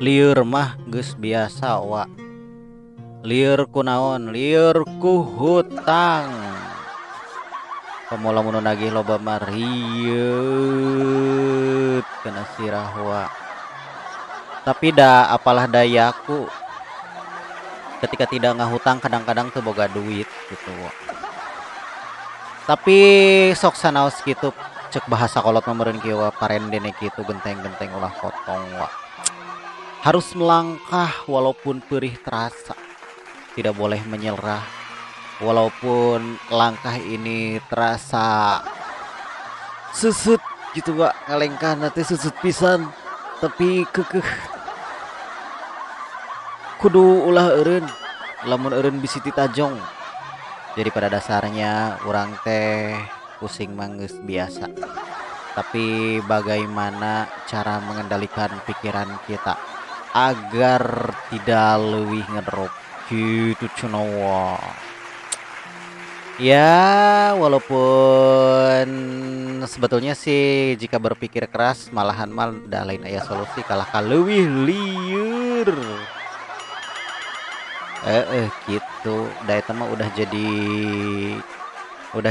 Lieur mah geus biasa wa. Lieur ku naon? Lieur ku hutang. Komo lamun nu nagih loba mah rieut kana sirah wa. Tapi da apalah dayaku ketika tidak ngahutang kadang-kadang teu boga duit gitu wa. Tapi sok sanaos kitu cek bahasa kolot mah meureun kieu wa parendene kitu genteng-genteng ulah potong wa. Harus melangkah walaupun perih terasa. Tidak boleh menyerah walaupun langkah ini terasa susut gitu wa, ngalengkahna teh susut pisan tapi keukeuh kudu ulah eureun lamun eureun bisi titajong. Jadi pada dasarnya urang teh pusing mah geus biasa. Tapi bagaimana cara mengendalikan pikiran kita agar tidak leuwih ngedrop gitu cenah wa. Ya walaupun sebetulnya sih jika berpikir keras malahan mah da lain aya solusi kalah ka leuwih lieur. Heeh gitu da eta mah udah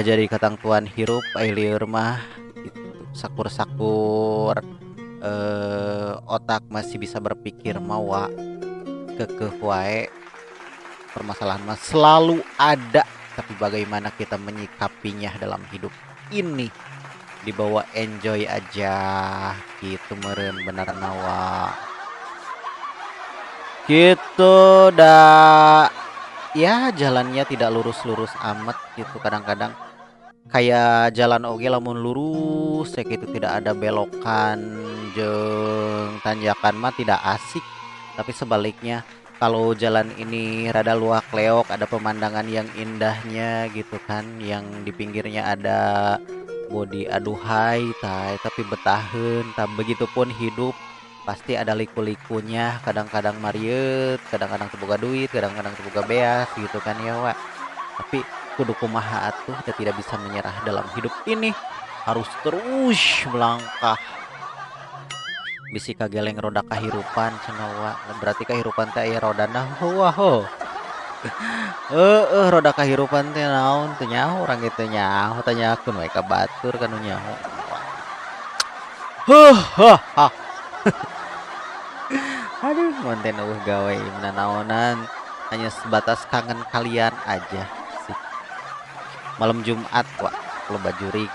jadi katangtuan hirup ai lieur mah gitu. Sakur-sakur otak masih bisa berpikir mah wa keukeuh wae permasalahan mah selalu ada, tapi bagaimana kita menyikapinya dalam hidup ini dibawa enjoy aja gitu meureun benerna wa. Gitu da ya jalannya tidak lurus-lurus amat gitu, kadang-kadang kayak jalan oge lamun lurus ya gitu tidak ada belokan jeung tanjakan mah tidak asik. Tapi sebaliknya kalau jalan ini rada luak leok ada pemandangan yang indahnya gitu kan, yang di pinggirnya ada bodi aduhai tah tapi betaheun tah. Begitupun hidup pasti ada liku-likunya, kadang-kadang marieut, kadang-kadang teu boga duit, kadang-kadang teu boga beas gitu kan ya wa. Tapi kudu kumaha atuh, kita tidak bisa menyerah dalam hidup ini, harus terus melangkah. Bisi kageleng roda kahirupan cenah wa, berarti kahirupan teh aya rodana heuah heuh. Heueuh roda kahirupan teh naon teu nyaho urang ge teu nyaho, tanyakeun we ka batur ka nu nyaho. Heuh hah hah. Aduh konten eueuh gawe nanaonan hanya sebatas kangen kalian aja sih. Malam Jumat wa loba jurig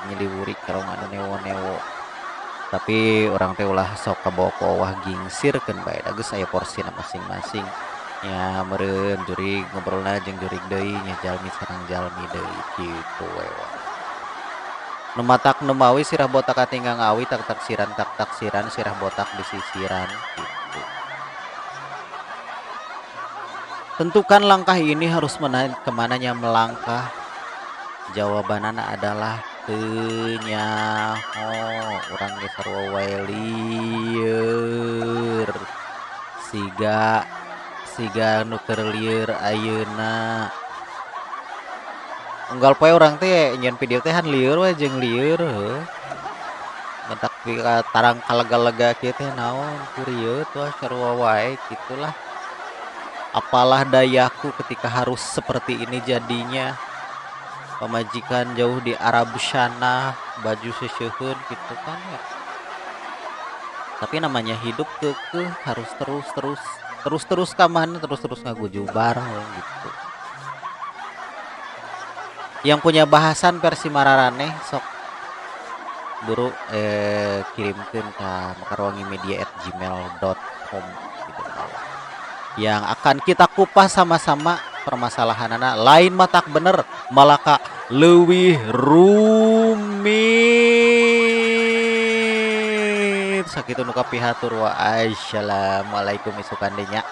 nyiliwurik karong anu newo-newo. Tapi urang teh ulah sok kabawa ku owah gingsirkeun bae da geus aya porsina masing-masing. Nya meureun jurig ngobrolna jeung jurig deui nya jalmi sareng jalmi deui kitu we wa. Nu matak nu mawi sirah botak katinggal ngawi tak taksiran tak taksiran sirah botak disisiran gitu. Tentukan langkah ini harus kemananya melangkah. Jawabanana adalah teu nyaho. Urang ge sarua wae lieur. Siga nu keur lieur ayeuna. Unggal poe urang teh nyieun video teh han lieur we jeung lieur heuh. Mentak tarang kalega-lega kieu teh naon kurieut wah sarua wae gitulah. Apalah dayaku ketika harus seperti ini jadinya. Pamajikan jauh di Arab sana, baju seseuheun gitu kan ya. Tapi namanya hidup keukeuh harus terus ka mana, terus-terus ngagujubar gitu. Yang punya bahasan versi mararaneh sok buru kirimkeun ka mekarwangimedia@gmail.com gitu. Yang akan kita kupas sama-sama permasalahanana lain matak bener malaka leuwih rumit. Sakitu nu kapihatur wa. Assalamualaikum isukan deui nya.